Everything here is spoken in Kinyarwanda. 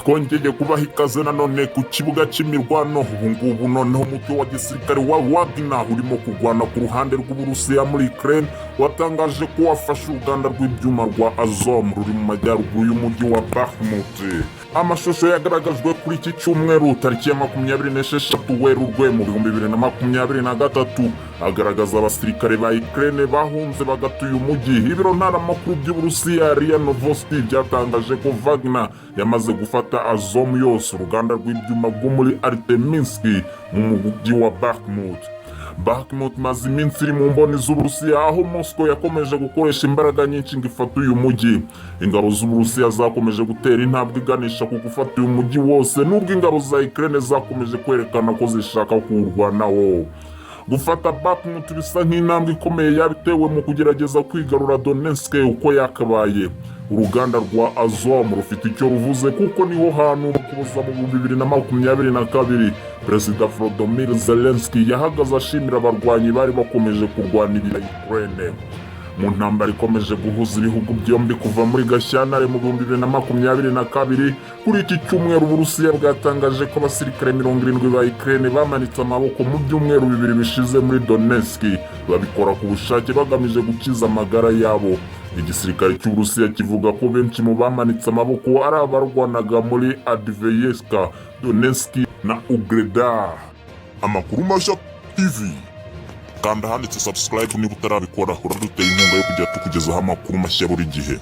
Twongeye kubaha ikaze nanone ku kibuga cy'imirwano. Ubu ngubu noneho umutwe wa gisirikare wa Wagner urimo kurwana ku ruhande rw'Uburusiya muri Ukraine watangaje ko wafashe uruganda rw'ibyuma rwa Azom ruri mu majyaruguru y'umujyi wa Bakhmut. Amashusho yagaragajwe kuri iki cyumweru, tariki ya 26 Werurwe mu 2023, agaragaza abasirikare ba Ukraine bahunze bagatuye umujyi. Ibiro ntaramakuru by'Uburusiya RIA Novosti byatangaje ko Wagner yamaze gufata Azom yose, uruganda rw'ibyuma rwo muri Arteminsk mu mujyi wa Bakhmut. Bakhmut imaze iminsi iri mu mboni z'Uburusiya, aho Moscow yakomeje gukoresha imbaraga nyinshi ngo ifate uyu mujyi. Ingabo z'Uburusiya zakomeje gutera intambwe iganisha ku gufata uyu mujyi wose, nubwo ingabo za Ukraine zakomeje kwerekana ko zishaka kuwurwanaho. Gufata Bakhmut bisa nk'intambwe ikomeye yabitewe mu kugerageza kwigarura Donetsk uko yakabaye. Uruganda rwa Azom rufite icyo ruvuze, kuko niho hantu mu Kuboza mu 2022 Perezida Volodymyr Zelensky yahagaze ashimira abarwanyi bari bakomeje kurwanirira Ukraine mu ntambara ikomeje guhuza ibihugu byombi kuva muri Gashyantare mu 2022. Kuri iki cyumweru, Uburusiya bwatangaje ko abasirikare 70 ba Ukraine bamanitse amaboko mu byumweru 2 bishize muri Donetsk, babikora ku bushake bagamije gukiza amagara yabo. Igisirikare cy'Uburusiya kivuga ko benshi mu bamanitse amaboko ari abarwanaga muri Avdiivka, Donetsk na Ugledar. Amakuru Mashya TV, Kanda ahanditse subscribe niba utarabikora, uraduteye inkunga yo kujya tukugezaho amakuru mashya buri gihe.